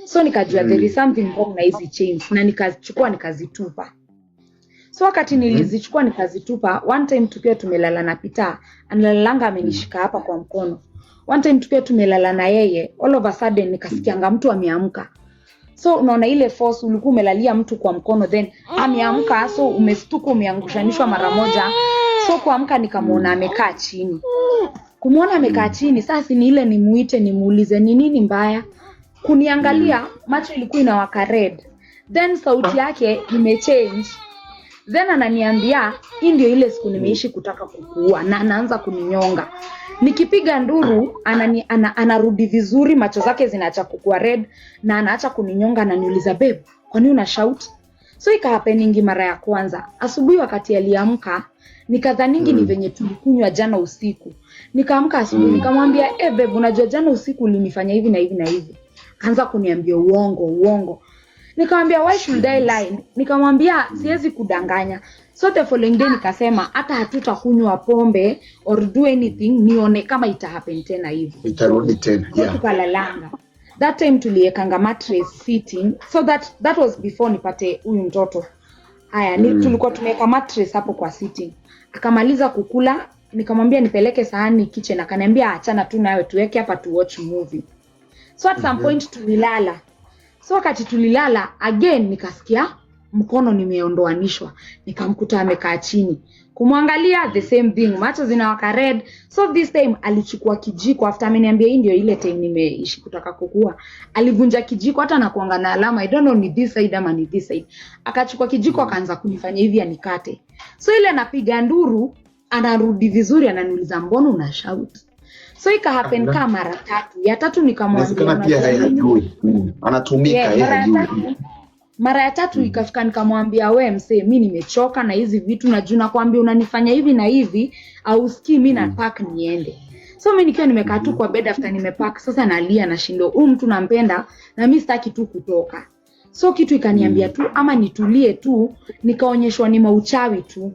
So nikajua there is something wrong na hizi chains, na nikachukua nikazitupa. So wakati nilizichukua nikazitupa, one time tukiwa tumelala na Peter, analalanga amenishika hapa kwa mkono. One time tukiwa tumelala na yeye, all of a sudden nikasikianga mtu ameamka. So unaona ile force, ulikuwa umelalia mtu kwa mkono, then ameamka, so umestuka, umeangushanishwa mara moja. So kuamka nikamwona amekaa chini. Kumwona amekaa chini, sasa ni ile nimuite nimuulize ni nini mbaya. Kuniangalia, macho ilikuwa inawaka red, then sauti yake imechange, then ananiambia, "Hii ndio ile siku nimeishi kutaka kukuua," na anaanza kuninyonga. Nikipiga nduru, anarudi vizuri, macho zake zinaacha kukua red na anaacha kuninyonga. Ananiuliza, "Babe, kwa nini una shout?" So ikahappeningi mara ya kwanza. Asubuhi wakati aliamka, nikadhaningi ni venye tulikunywa jana usiku. Nikaamka asubuhi, nikamwambia, "Eh, babe, unajua jana usiku ulinifanya hivi na hivi na hivi." Akaanza kuniambia, "Uongo, uongo." Nikamwambia, "Why should I lie?" Nikamwambia, "Siwezi kudanganya." So the following day nikasema hata hatutakunywa pombe or do anything, nione kama ita happen tena hivi. Itarudi tena. So tukalalanga. That time tuliekanga mattress sitting, so that was before nipate huyu mtoto. Haya, ni tulikuwa tumeweka mattress hapo kwa sitting. Akamaliza kukula, nikamwambia nipeleke sahani kitchen, akaniambia achana tu nayo, tuweke hapa tu watch movie. So at some point tulilala. So wakati tulilala again, nikasikia mkono nimeondoanishwa, nikamkuta amekaa chini. Kumwangalia, the same thing, macho zinawaka red. So this time alichukua kijiko after ameniambia, "Hii ndio ile time nimeishi kutaka kukua." Alivunja kijiko, hata nakuanga na alama, I don't know ni this side ama ni this side. Akachukua kijiko, akaanza kunifanya hivi anikate. So ile napiga nduru, anarudi vizuri, ananiuliza, "Mbona una shout?" So ika happen Ala. Kaa mara tatu. Ya tatu nikamwambia, Inawezekana pia "Unajua yeye nini?" hajui. Anatumika, Yeah, yeye mara ya hajui. tatu, mara ya tatu ikafika, nikamwambia, "We msee, mi nimechoka na hizi vitu, na juu nakwambia unanifanya hivi na hivi, ausikii, mi na pack niende." So mi nikiwa nimekaa tu kwa bed after nimepack, sasa nalia, nashindwa, huyu mtu nampenda na mi sitaki tu kutoka. So kitu ikaniambia tu ama nitulie tu, nikaonyeshwa ni mauchawi tu.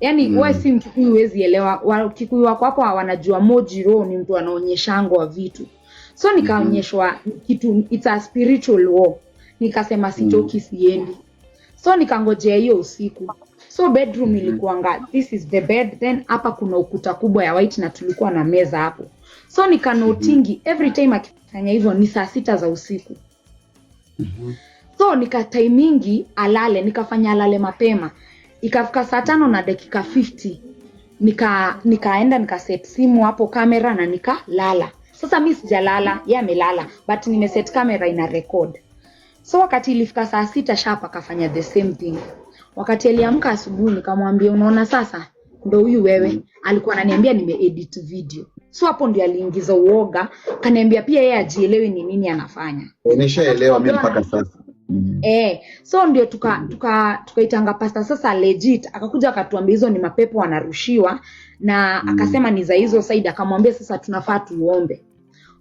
Yaani we si Mkikuyu, huwezi elewa. Wakikuyu wako hapo wanajua mojiro ni mtu anaonyeshangwa vitu. So nikaonyeshwa kitu, it's a spiritual war. Nikasema sitoki, siendi. So nikangojea hiyo usiku. So bedroom ilikuanga, this is the bed, then hapa kuna ukuta kubwa ya white na tulikuwa na meza hapo. So nikanotingi every time akifanya hivyo ni saa 6 za usiku. So nikatimingi alale, nikafanya alale mapema. Ikafika saa 5 na dakika 50, nikaenda nikaset simu hapo, kamera, na nikalala. Sasa mi sijalala, ye amelala, but nimeset kamera ina record. So wakati ilifika saa 6 sharp, akafanya the same thing. Wakati aliamka asubuhi, nikamwambia, "Unaona sasa ndo huyu wewe." Alikuwa ananiambia nimeedit video. So hapo ndio aliingiza uoga, kaniambia pia yeye ajielewi ni nini anafanya. Nishaelewa mi mpaka sasa. Eh, so ndio tukaitanga pasta sasa legit, akakuja akatuambia hizo ni mapepo wanarushiwa na akasema ni za hizo side, akamwambia sasa tunafaa tuombe.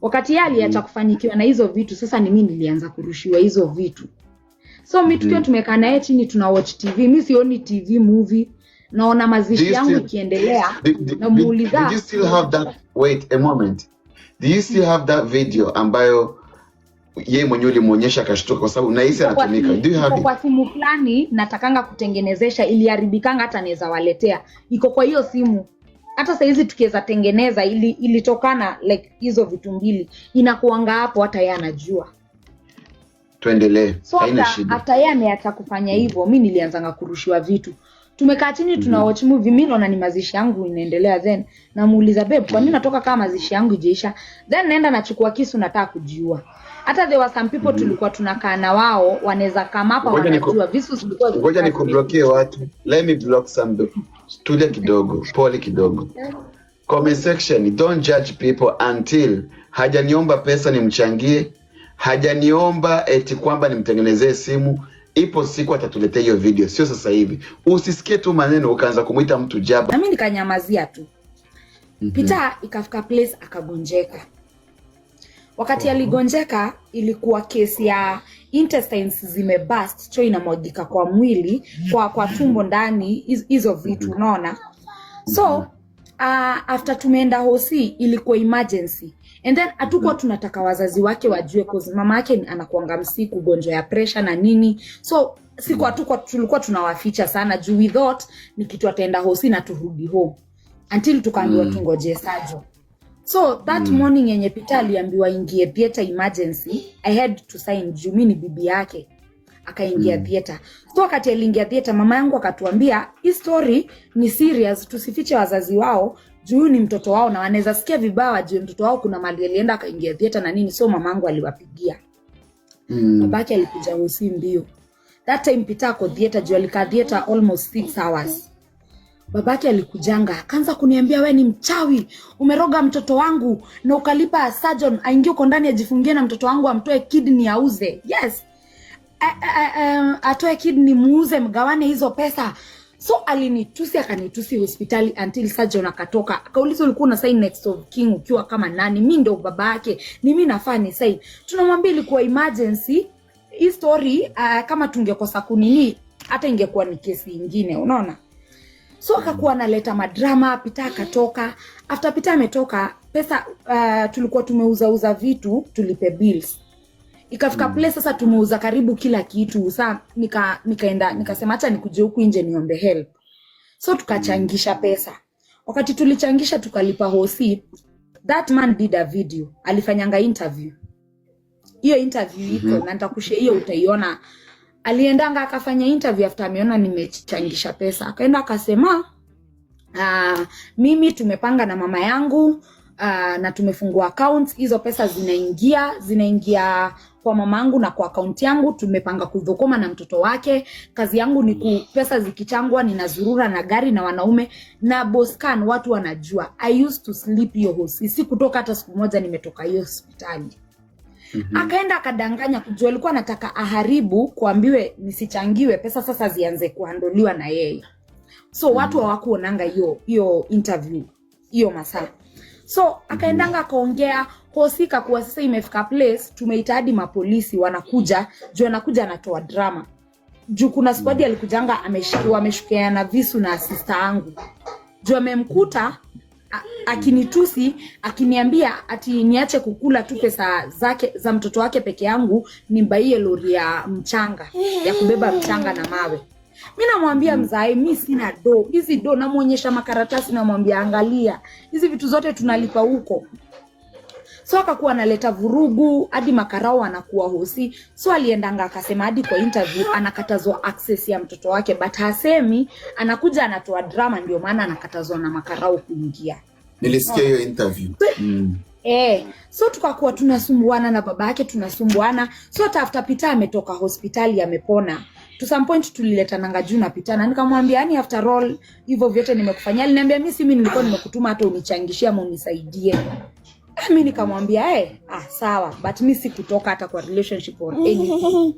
Wakati yeye aliacha kufanyikiwa na hizo vitu, sasa ni mimi nilianza kurushiwa hizo vitu. So mi tukiwa tumekaa naye chini tuna watch TV, mi sioni TV movie, naona Do mazishi you yangu ikiendelea. Namuuliza Did you still have that? Wait a moment. Do you still have that video ambayo yeye mwenyewe ulimuonyesha akashtuka, kwa sababu nahisi Iko kwa anatumika? simu, Do you have iko it? Kwa simu fulani natakanga kutengenezesha, iliharibikanga, hata naweza waletea. Iko kwa hiyo simu, hata sahizi tukiweza tengeneza, ilitokana like hizo vitu mbili, inakuanga hapo, hata yeye anajua. Tuendelee. So Haina after, shida. After yeye ameacha kufanya hivyo, mi nilianzanga kurushiwa vitu. Tumekaa chini tuna watch movie, mi naona ni mazishi yangu inaendelea, then namuuliza, "Babe, kwa nini natoka kama mazishi yangu ijaisha?" Then naenda nachukua kisu, nataka kujiua. Hata there were some people tulikuwa tunakaa na wao wanaweza kama hapa wanajua visu zilikuwa Ngoja zimekaa nikublokie watu. Let me block some. Tulia kidogo, pole kidogo. Comment section, don't judge people until hajaniomba pesa nimchangie, hajaniomba eti kwamba nimtengenezee simu. Ipo siku atatuletea hiyo video, sio sasa hivi. Usisikie tu maneno ukaanza kumwita mtu jaba. Na mi nikanyamazia tu. Peter ikafika place akagonjeka. Wakati aligonjeka, ilikuwa kesi ya intestines zimeburst, choo inamwagika kwa mwili, kwa tumbo ndani, hizo vitu unaona. So after tumeenda hosi, ilikuwa emergency. And then hatukuwa tunataka wazazi wake wajue, cause mama yake anakuanga msick, ugonjwa ya pressure na nini. So siku hatukuwa, tulikuwa tunawaficha sana juu we thought ni kitu ataenda hosi na turudi home, until tukaambiwa tungoje surgeon. So that morning yenye Peter aliambiwa ingie theatre emergency, I had to sign juu mi ni bibi yake. Akaingia theatre. So wakati aliingia theatre, mama yangu akatuambia hii story ni serious, tusifiche wazazi wao juu huyu ni mtoto wao na wanaweza sikia vibaya wajue mtoto wao kuna mali alienda akaingia theatre na nini. So mama yangu aliwapigia. Babake alikuja hosi mbio. That time Peter ako theatre, juu alikaa theatre almost 6 hours. Babake alikujanga akaanza kuniambia, "We ni mchawi, umeroga mtoto wangu na ukalipa surgeon aingie huko ndani ajifungie na mtoto wangu, amtoe kidney auze." Yes, atoe kidney, muuze, mgawane hizo pesa. So alinitusi, akanitusi hospitali until surgeon akatoka, akauliza, "Ulikuwa una sign next of kin ukiwa kama nani? Mi ndo baba yake, ni mi nafaa ni sign." Tunamwambia ilikuwa emergency hii story, kama tungekosa kunini hata ingekuwa ni kesi ingine, unaona? So akakuwa analeta madrama. Peter akatoka. After Peter ametoka, pesa, tulikuwa tumeuzauza vitu tulipe bills. Ikafika place sasa tumeuza karibu kila kitu. Sa nikaenda nikasema hacha nikuje huku nje niombe help. So tukachangisha pesa. Wakati tulichangisha tukalipa hosi, that man did a video, alifanyanga interview. Hiyo interview iko na nitakushare hiyo, utaiona. Aliendanga akafanya interview after ameona nimechangisha pesa. Akaenda akasema, mimi tumepanga na mama yangu, na tumefungua accounts, hizo pesa zinaingia kwa mama yangu na kwa akaunti yangu. Tumepanga kudhokoma na mtoto wake. Kazi yangu ni pesa zikichangwa ninazurura na gari na wanaume na Boscan. Watu wanajua I used to sleep hiyo hosi, si kutoka hata siku moja nimetoka hiyo hospitali." Akaenda akadanganya kujua alikuwa anataka aharibu kuambiwe nisichangiwe pesa, sasa zianze kuhandoliwa na yeye. So watu hawakuonanga hiyo interview hiyo masaa. So akaendanga akaongea hosi, kakuwa sasa imefika place tumeita hadi mapolisi wanakuja juu anakuja anatoa drama, juu kuna squad alikujanga wameshukiana visu na sister yangu juu amemkuta akinitusi, akiniambia ati niache kukula tu pesa zake za mtoto wake peke yangu, nimbaie lori ya mchanga ya kubeba mchanga na mawe. Mi namwambia, "Mzae, mi sina do hizi do." Namwonyesha makaratasi, namwambia, "Angalia hizi vitu zote tunalipa huko." So akakuwa analeta vurugu hadi makarao anakuwa hosi. So aliendanga akasema hadi kwa interview anakatazwa access ya mtoto wake, but hasemi, anakuja anatoa drama, ndio maana anakatazwa na makarao kuingia. Nilisikia hiyo interview. Eh, so tukakuwa tunasumbuana na baba yake, tunasumbuana. So hata after Peter ametoka hospitali amepona, to some point tuliletananga juu na Peter na nikamwambia, "Yani after all hivyo vyote nimekufanyia." Aliniambia, "Mi si mi nilikuwa nimekutuma hata unichangishie ama unisaidie." Ah, mi nikamwambia, "Eh, ah, sawa," but mi sikutoka hata kwa relationship or anything.